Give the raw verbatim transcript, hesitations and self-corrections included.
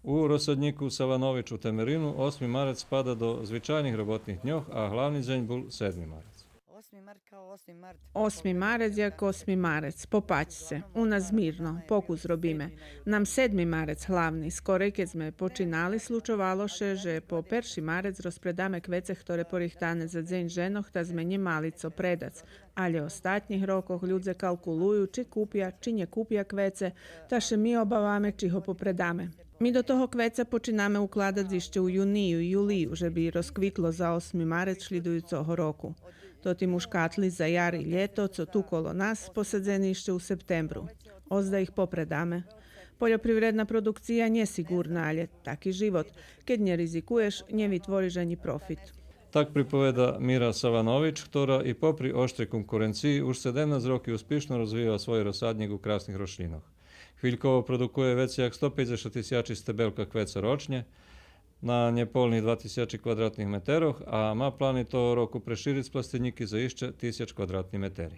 У розсаднїку Саванович у Темерину осми марец спада до звичайних роботних дньох, а главни дзень бул седми марец. Осми марец як осми марец, попач ше. У нас змирно, покус робиме. Нам седми марец главни. Скорей кед зме починали, случовало ше же по перши марец розпредаме квеце хторе порихтане за Дзень женох, та зме нє мали цо предац. Алє остатнїх рокох людзе калкулую чи купя, чи нє купя квеце, та ше ми обаваме чи го попредаме. Ми до того квеца починаме укладац ище у юнию и юлию, же би розквитло за осми марец шлїдуюцого року. Тоти мушкатли за яр и лєто, цо ту коло нас, посадзени ище у септембру. Озда их попредаме. Польопривредна продукция нє сиґурна, алє таки живот. Кед нє ризикуєш, нє витвориш анї профит. Так приповеда Мира Саванович, хтора и попри оштрей конкуренциї уж седемнац роки успишно розвива свой розсаднїк украсних рошлїнох. Хвильково продукує вецей як сто пейдзешат тисячи стебелка квеца рочнє, на нєполних два тисячи квадратних метерох, а ма плани того року прешириц пластенїки за ище тисяч квадратни метери.